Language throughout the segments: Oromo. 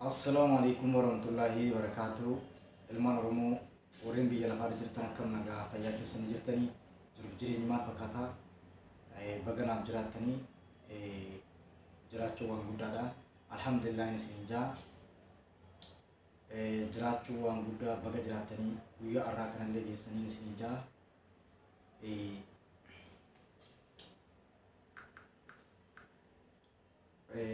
Assalaamu alaikum warahmatullaahi wabarakaatuh. Ilmaan Oromoo warreen biyya lafaarra jirtan, akkam nagaa fayyaa keessanii jirtanii? Jiruuf jireenyi maal fakkaataa? Baga naaf jiraattanii. Jiraachuu waan guddaadha. Alhamdulillah isin jaa. Jiraachuu waan guddaa, baga jiraattanii guyyaa har'aa kanallee geessanii isin jaa.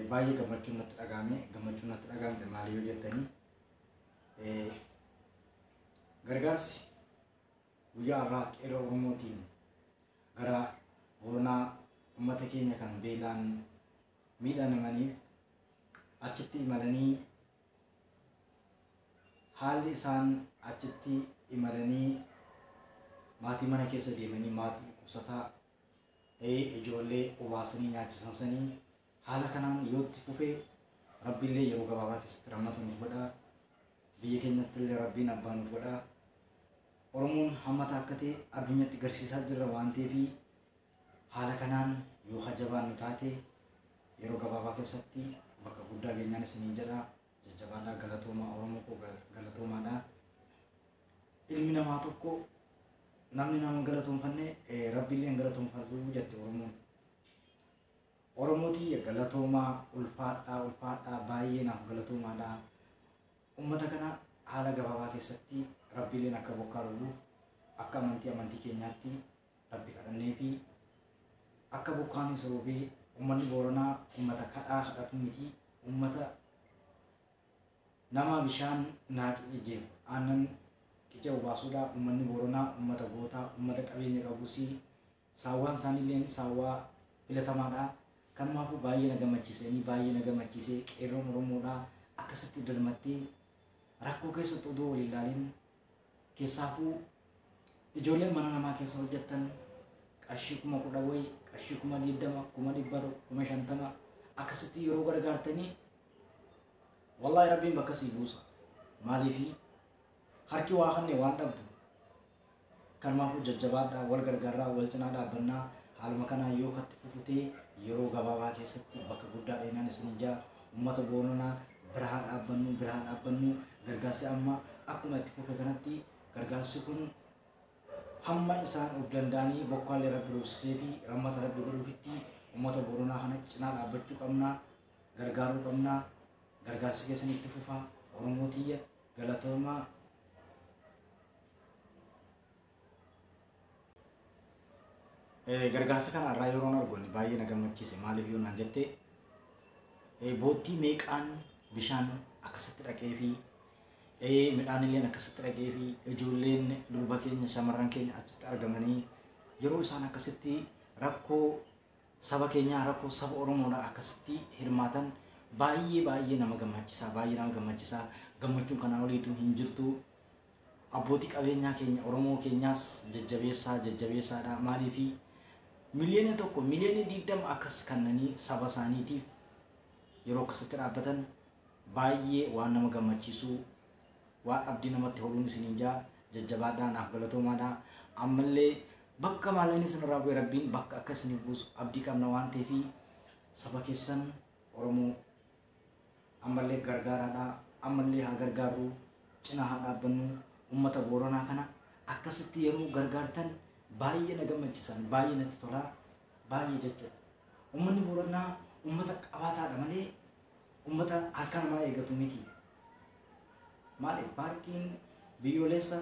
Baay'ee gammachuun natti dhagahame. Gammachuun natti dhagahamte maali yoo jettanii, gargaarsi guyyaa har'aa qeerroo Oromootiin gara Booranaa uummata keenya kan beelaan miidhamaniif achitti imalanii, haalli isaan achitti imalanii maatii mana keessa deemanii, maatii dhukkubsataa, ijoollee obaasanii nyaachisan sanii, haala kanaan yoo itti fufee Rabbiillee yeroo gabaabaa keessatti rahmata nuuf godha. Biyya keenyatti illee Rabbiin abbaa nuuf godha. Oromoon hammata akka ta'e addunyatti garsiisaa jirra waan ta'eef, haala kanaan yoo hajabaan nu taate yeroo gabaabaa keessatti bakka guddaa geenyaan isiniin jedha. Jajjabaadhaa, galatoomaa, Oromoo koo galatoomaadha. Ilmi namaa tokko namni nama hin galatoonfanne Rabbiillee hin galatoonfatu jette Oromoon. Oromootii galatoomaa, ulfaadhaa, ulfaadhaa, baay'ee naaf galatoomaadha. Uummata kana haala gabaabaa keessatti Rabbiileen akka bokkaa robu akka amantii keenyaatti Rabbi kadhannee fi akka bokkaanis roobee, uummanni Booranaa uummata kadhaa kadhatu miti, uummata nama bishaan naaqi jijjeefu aannan qicee obaasuudha. Uummanni Booranaa uummata gootaa, uummata qabeenya qabus, saawwaan isaaniillee saawwaa filatamaadha. Kanumaafuu baay'ee na gammachiisanii, baay'ee na gammachiisee qeerroon Oromoodha akkasitti dirmattee rakkoo keessatti odoo wal ilaalin, keessaafuu ijoolleen mana namaa keessa hojjettan qarshii 10,000 wayi, qarshii 20,000, 100,000, 50,000 akkasitti yeroo gargaartanii, wallaahi Rabbiin bakka sii buusa. Maaliifi harki waa kanne waan dhabdu. Kanumaafuu jajjabaadhaa, wal gargaarraa, wal cinaa dhaabbannaa. Haaluma kanaan yoo katti fufutee yeroo gabaabaa keessatti bakka guddaa dheenaan isin jaa. Uummata Booranaa bira haa dhaabbannu, bira haa dhaabbannu. Gargaarsi amma akkuma itti fufe kanatti, gargaarsi kun hamma isaan of danda'anii bokkaallee Rabbi roobsisee fi rammata Rabbi godhuufitti uummata Booranaa kana cinaa dhaabbachuu qabna, gargaaruu qabna. Gargaarsi keessan itti fufa. Oromoo tiyya galatoomaa. Gargaarsa kana irraa yeroon argu baay'ee na gammachiise. Maaliif yoo naan jette, boottii meeqaan bishaan akkasitti dhaqee fi midhaan illee akkasitti dhaqee fi ijoolleen durba keenya, shamarran keenya achitti argamanii yeroo isaan akkasitti rakkoo saba keenyaa, rakkoo saba Oromoodhaa akkasitti hirmaatan, baay'ee baay'ee nama gammachiisa, baay'ee nama gammachiisa. Gammachuun kanaa oliitu hin jirtu. Abbootii qabeenyaa keenya Oromoo keenyaas jajjabeessaa, jajjabeessaadha. Maaliifi 1 miliyoona, 20 miliyoona akkas kannanii saba isaaniitiif yeroo akkasitti dhaabbatan baay'ee waan nama gammachiisu, waan abdii namatti horuun isiniin jaa. Jajjabaadhaa, naaf galatoomaadha. Ammallee bakka maallaqni isinirraa bu'e Rabbiin bakka akka isiniif buusu abdii qabna waan ta'eef, saba keessan Oromoo ammallee gargaaraadha. Ammallee haa gargaarru, cinaa haa dhaabbannu. Uummata Booranaa kana akkasitti yeroo gargaartan baay'ee na gammachiisan, baay'ee natti tolaa, baay'ee jechuudha. Uummanni Booranaa uummata qabaataadha malee uummata harka namaa eegatu miti. Maali paarkiin biyyoolessa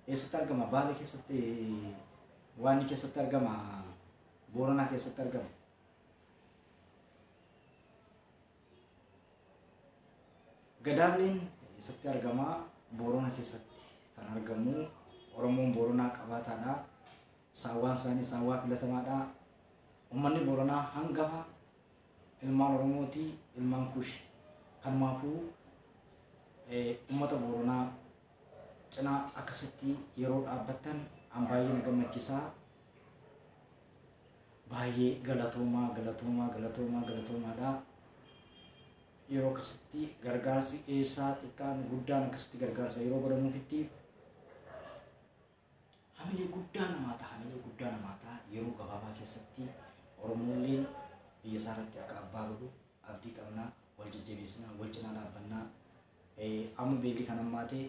eessatti argama? Baalee keessatti, waan keessatti argama, Booranaa keessatti argama. Gadaableen eessatti argama? Boorana keessatti kan argamu. Oromoon Booranaa qabaataadha. Saawwaan isaanii saawwaa filatamaadha. Uummanni Booranaa hangafa ilmaan Oromooti, ilmaan Kush. Kanumaafuu uummata Booranaa cinaa akkasitti yeroo dhaabbattan an baay'ee na gammachiisa. Baay'ee galatoomaa, galatoomaa, galatoomaa, galatoomaadha. Yeroo akkasitti gargaarsi eessaa xiqqaan guddaan akkasitti gargaarsa yeroo godhamuufitti hamilee guddaa namaa ta'a, hamilee guddaa namaa ta'a. Yeroo gabaabaa keessatti Oromoolleen biyya isaa irratti akka abbaa godhu abdii qabna. Wal jajjabeessinaa, wal cinaa dhaabbannaa. Amma beelli kan hammaate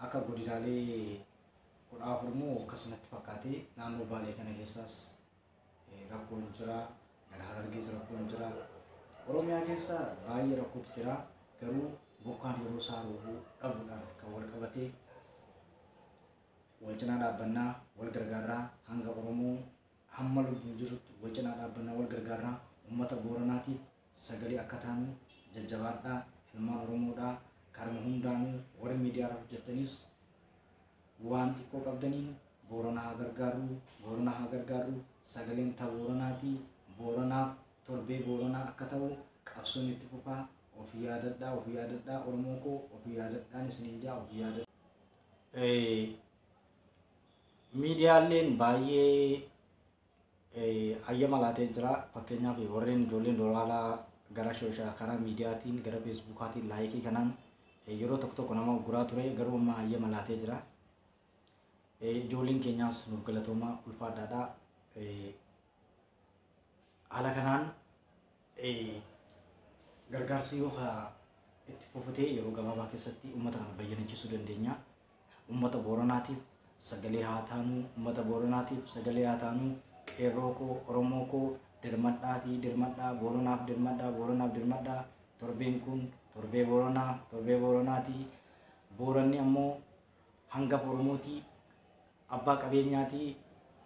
akka godinaalee 14 moo akkasumatti fakkaatee naannoo Baalee kana keessaas rakkoon jira. Gara Harargees rakkoon jira. Oromiyaa keessa baay'ee rakkootu jira. Garuu bokkaan yeroo isaa roobuu dhabuudhaan kan wal qabatee wal cinaa dhaabbannaa, wal gargaarraa hanga Oromoo hamma lubbuun jirrutti wal cinaa dhaabbannaa, wal gargaarraa. Uummata Booranaatiif sagalee akka taanu jajjabaadhaa. Ilmaan Oromoodhaa karma hundaanuu warri miidiyaa irra hojjettanis waan xiqqoo qabdaniin Booranaa haa gargaarru, Booranaa haa gargaarru. Sagaleen ta Booranaatii. Booranaaf torbee Booranaa akka ta'u qabsoon itti fufaa. Of yaadadhaa, of yaadadhaa, Oromoo koo of yaadadhaan isiniin jaa, of yaadadhaa. Miidiyaaleen baay'ee hayyama laatee jira. Fakkeenyaaf warreen ijoolleen doolaalaa gara sooshaa karaa miidiyaatiin gara feesbuukaatiin laayikii kanaan yeroo tokko tokko nama ugguraa ture, garuu amma hayyama laatee jira. Ijoolleen keenyaas nuuf galatoomaa, ulfaadhaadha. Haala kanaan gargaarsi yoo itti fufatee yeroo gabaabaa keessatti uummata kana bayyanachiisuu dandeenya. Uummata Booranaatiif sagalee haa taanu, uummata Booranaatiif sagalee haa taanu. Qeerroo koo, Oromoo koo, dirmadhaa fi dirmadhaa, Booranaaf dirmadhaa, Booranaaf dirmadhaa. Torbeen kun torbee Booranaa, torbee Booranaati. Booranni ammoo hangafa Oromooti, abbaa qabeenyaati,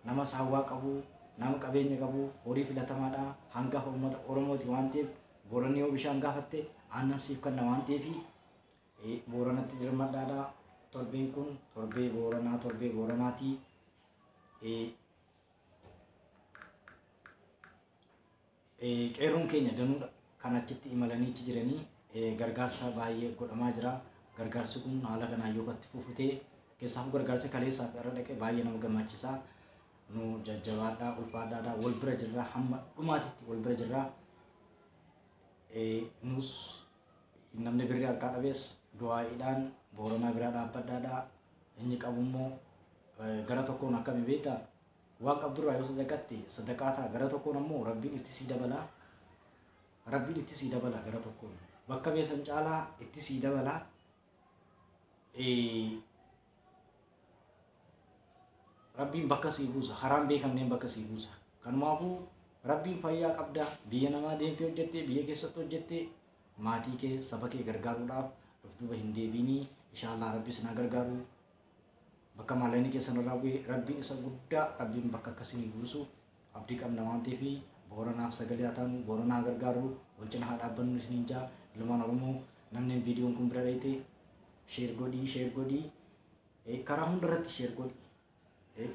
nama saawwaa qabu, nama qabeenya qabu, horii filatamaadha, hangafa uummata Oromooti waan ta'eef Booranni yoo bishaan gaafatte aannan siif kenna waan ta'eef Booranatti dirmadhaadha. Torbeen kun torbee Booranaa, torbee Booranaati. Qeerroon keenya danuudha kan achitti imalanii achi jiranii gargaarsa baay'ee godhamaa jira. Gargaarsi kun haala kanaan yoo itti fufutee keessaafuu gargaarsi kaleessaa fi irra dhaqee baay'ee nama gammachiisa. Nu jajjabaadhaa, ulfaadhaadhaa, wal bira jirra, hamma dhumaatitti wal bira jirra. Nus namni birrii harkaa dhabees du'aa'iidhaan Booranaa biraa dhaabbadhaadhaa. Inni qabu immoo gara tokkoon akkami beektaa? Waan qabdurraa yoo sadaqatte sadaqaa ta'a. Gara tokkoon ammoo Rabbiin itti sii dabala. Rabbiin itti sii dabala gara tokkoon. Bakka beesan caalaa itti sii dabala. Rabbiin bakka sii buusa. Karaan beekamneen bakka sii buusa. Kanumaafuu Rabbiin fayyaa qabda. Biyya namaa deemtee hojjettee, biyya keessatti hojjettee maatii kee, saba kee gargaaruudhaaf of duuba hin deebiinii. Inshaallah Rabbi isin haa gargaaru. Bakka maallaqni keessan irraa bu'e Rabbiin isa guddaa, Rabbiin bakka akkasii buusu abdii qabna waan ta'eef Booranaaf sagalee haa taanu, Booranaa haa gargaaru, wal cina haa dhaabbannu isiniin jaa. Ilmaan Oromoo, namni viidiyoon kun bira dhayite share godhii, share godhii, karaa hundarratti share godhi.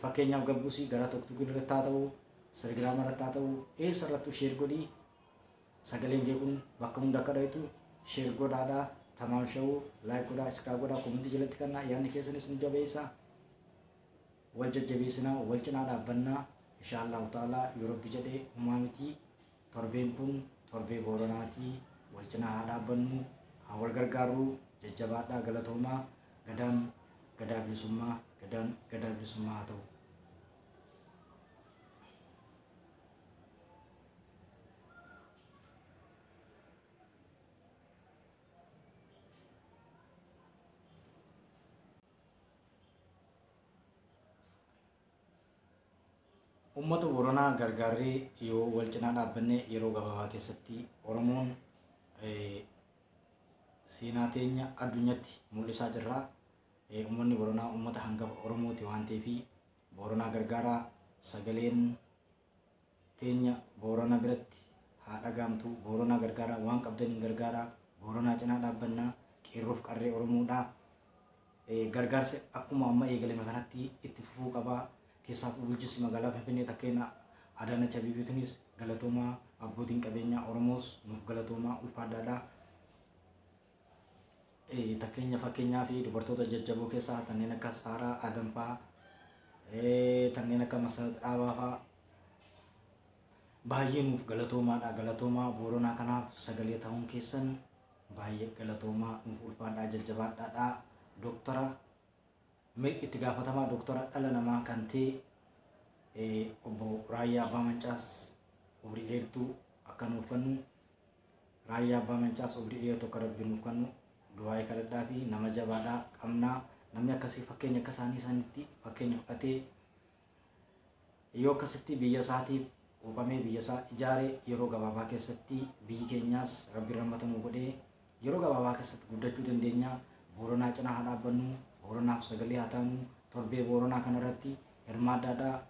Fakkeenyaaf gabbuusii gara TikTok irratti haa ta'u, Instagram irratti haa ta'u, eessa irrattuu share godhii. Sagaleen kee kun bakka hunda akka dhayitu share godhaadhaa. Tamaam shawuu like godhaa, iskaa godhaa, komentii jalatti kannaa yaadni keessanis nu jabeessa. Wal jajjabeessinaa, wal cinaa dhaabbannaa. Inshaallahu ta'ala yoo Rabbi jedhee humaa miti. Torbeen kun torbee Booranaatii. Wal cinaa haa dhaabbannu, haa wal gargaarru. Jajjabaadhaa, galatoomaa. Gadaan gadaa bilisummaa, gadaan gadaa bilisummaa haa ta'u. Uummata Booranaa gargaarree yoo wal cinaa dhaabbanne yeroo gabaabaa keessatti Oromoon seenaa teenya addunyaatti mul'isaa jirra. Uummanni Booranaa uummata hangafa Oromooti waan ta'eef Booranaa gargaaraa. Sagaleen teenya Boorana biratti haa dhagaamtu. Booranaa gargaaraa, waan qabdaniin gargaaraa. Booranaa cinaa dhaabbannaa. Qeerroof qarree Oromoodhaa. Gargaarsi akkuma amma eegalame kanatti itti fufuu qabaa. Keessaafuu bulchiinsi magaalaa Finfinnee takkeena Adaanach Abeebeetiinis galatoomaa, abbootiin qabeenyaa Oromoos nuuf galatoomaa, ulfaadhaadhaa. Takkeenya fakkeenyaa fi dubartoota jajjaboo keessaa kanneen akka Saaraa Adam fa'aa, kanneen akka Masarat Dhaabaa fa'aa baay'ee nuuf galatoomaadha. Galatoomaa, Booranaa kanaaf sagalee ta'uun keessan baay'ee galatoomaa, nuuf ulfaadhaa, jajjabaadhaadhaa. Dooktara itti gaafatamaa dooktara dhala namaa kan ta'e obbo Raayyaa Abbaa Mancaas Umrii dheertuu akka nuuf kennu, Raayyaa Abbaa Maccaas umrii dheertuu akka Rabbi nuuf kennu du'aa'ii kadhadhaa fi nama jabaadhaa qabnaa. Namni akkasii fakkeenya akka isaanii isaanitti fakkeenya fudhatee yoo akkasitti biyya isaatiif quuqamee biyya isaa ijaare, yeroo gabaabaa keessatti biyyi keenyaas Rabbi rahmata nuu godhee yeroo gabaabaa keessatti guddachuu dandeenya. Booranaa cinaa haa dhaabbannu, Booranaaf sagalee haa taanu, torbee Booranaa kanarratti hirmaaddaadhaa.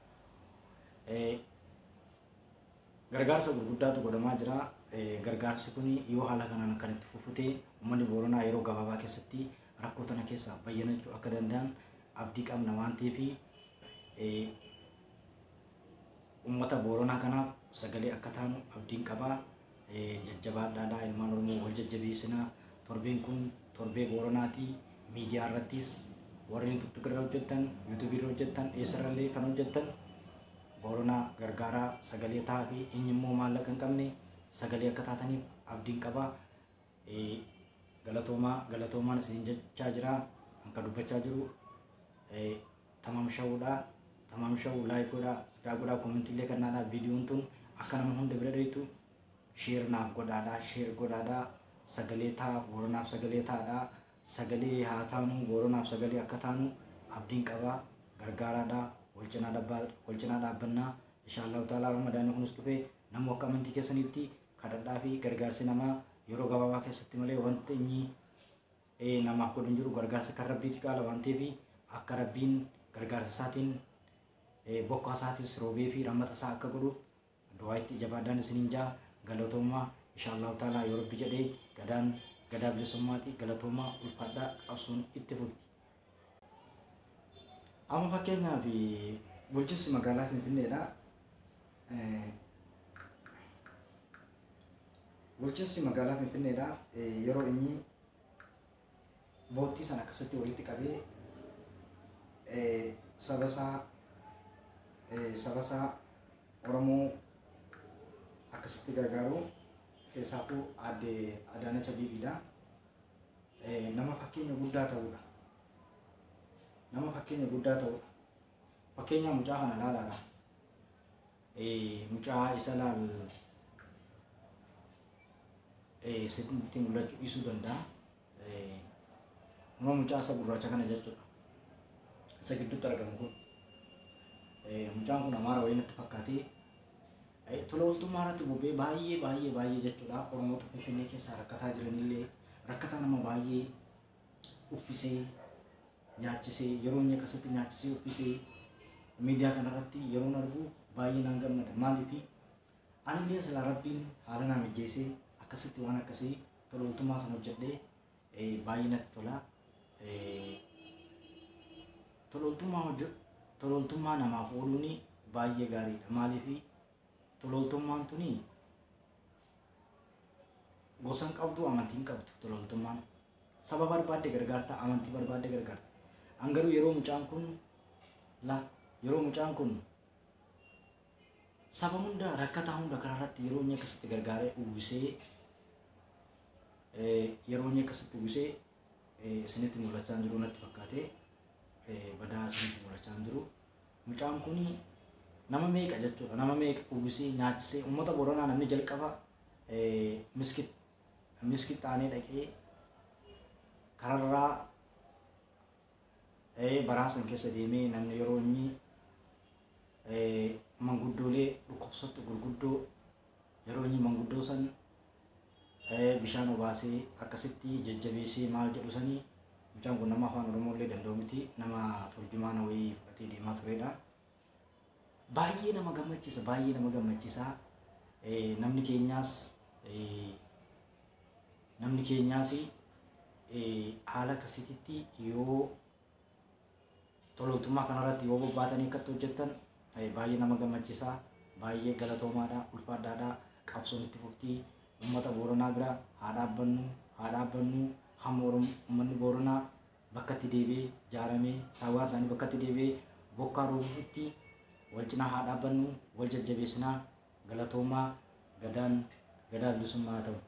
Gargaarsa gurguddaatu godhamaa jira. Gargaarsi kun yoo haala kanaan kan itti fufute, uummanni Booranaa yeroo gabaabaa keessatti rakkoo tana keessaa bayyanachuu akka danda'an abdii qabna waan ta'eef, uummata Booranaa kanaaf sagalee akka taanu abdiin qabaa. Jajjabaadhaadhaa, ilmaan Oromoo wal jajjabeessinaa. Torbeen kun torbee Booranaati. Miidiyaa irrattis warreen TikTok irra hojjettan, YouTube irra hojjettan, eessarrallee kan hojjettan, Booranaa gargaaraa, sagalee ta'aa fi inni immoo maallaqa hin qabne sagalee akka taataniif abdiin qabaa. Galatoomaa, galatoomaan isin jechaa jira. Kan dubbachaa jiru Tamaam Shawuudha. Tamaam Shawuu like godhaa, subscribe godhaa, comment illee kennaadhaa. Viidiyoon tun akka nama hunda bira dheeytu share naaf godhaadhaa, share godhaadhaa. Sagalee ta'a, Booranaaf sagalee ta'aadhaa. Sagalee haa taanu, Booranaaf sagalee akka taanu abdiin qabaa. Gargaaraadhaa, wal cinaa dhaabbannaa. Inshaallahu ta'ala Ramadaanni kunis dhufee namuu akka amantii keessanitti kadhadhaa fi gargaarsi namaa yeroo gabaabaa keessatti malee wanti inni namaaf godhu hin jiru. Gargaarsa kan Rabbiitu caala waan ta'eef, akka Rabbiin gargaarsa isaatiin bokkaa isaatis roobee fi rahmata isaa akka godhuuf du'aa itti jabaadhaan isiniin jaa. Galatoomaa. Inshaallahu ta'ala yoo Rabbi jedhee gadaan gadaa bilisummaati. Galatoomaa, ulfaadhaa, qabsoon itti fufti. Amma fakkeenyaaf bulchiinsi magaalaa Finfinneedha. Bulchiinsi magaalaa Finfinneedha. Yeroo inni boottii sana akkasitti walitti qabee saba isaa Oromoo akkasitti gargaaru, keessaafuu aadde Adaanach Abeebeedha. Nama fakkeenya guddaa ta'udha. Nama fakkeenya guddaa ta'udha. Fakkeenyaaf mucaa kana ilaalaadha. Mucaa isa laal, sitti mul'achuu dhiisuu danda'a. Nama mucaa isa gurraacha kana jechuudha. Isa gidduutti argamu kun. Mucaan kun Amaara wayii natti fakkaatee tola ooltummaa irratti bobba'ee baay'ee baay'ee baay'ee jechuudha. Oromoota Finfinnee keessaa rakkataa jiranillee rakkataa nama baay'ee uffisee nyaachisee, yeroo inni akkasitti nyaachisee uffisee miidiyaa kanarratti yeroon argu baay'ee naan gammada. Maaliif anillee silaa Rabbiin haala naa mijeessee akkasitti waan akkasii tola ooltummaa sana hojjedhee baay'ee natti tola. Tola ooltummaa namaaf ooluun baay'ee gaariidha. Maaliif tola ooltummaan tuni gosa hin qabdu, amantii hin qabdu tola ooltummaan. Saba barbaadde gargaarta, amantii barbaadde gargaarta. An garuu la yeroo mucaan kun saba hunda, rakkataa hunda karaa irratti yeroo inni akkasitti gargaaree uwwisee, yeroo inni akkasitti uwwisee isinitti mul'achaa hin jiru natti fakkaate, badaa isinitti mul'achaa hin jiru. Mucaan kun nama meeqa jechuudha, nama meeqa uwwisee nyaachisee. Uummata Booranaa namni jalqaba miskit xaanee dhaqee kararraa baraa san keessa deemee, namni yeroo inni manguddoolee dhukkubsattu gurguddoo, yeroo inni manguddoo san bishaan obaasee akkasitti jajjabeessee maal jedhu sanii, mucaan kun nama afaan Oromoo illee danda'u miti, nama turjumaana wayii fudhatee deemaa turedha. Baay'ee nama gammachiisa, baay'ee nama gammachiisa. Namni keenyaas haala akkasiitti yoo tololtummaa kanarratti yoo bobbaatanii akkatti hojjettan baay'ee nama gammachiisa. Baay'ee galatoomaadha, ulfaadhaadha. Qabsoon itti fuftii. Uummata Booranaa bira haa dhaabbannu, haa dhaabbannu. Hamma uummanni Booranaa bakka itti deebi'ee ijaaramee, saawwan isaanii bakka itti deebi'ee, bokkaa roobutti wal cinaa haa dhaabbannu, wal jajjabeessinaa. Galatoomaa, gadaan gadaa bilisummaa haa ta'u.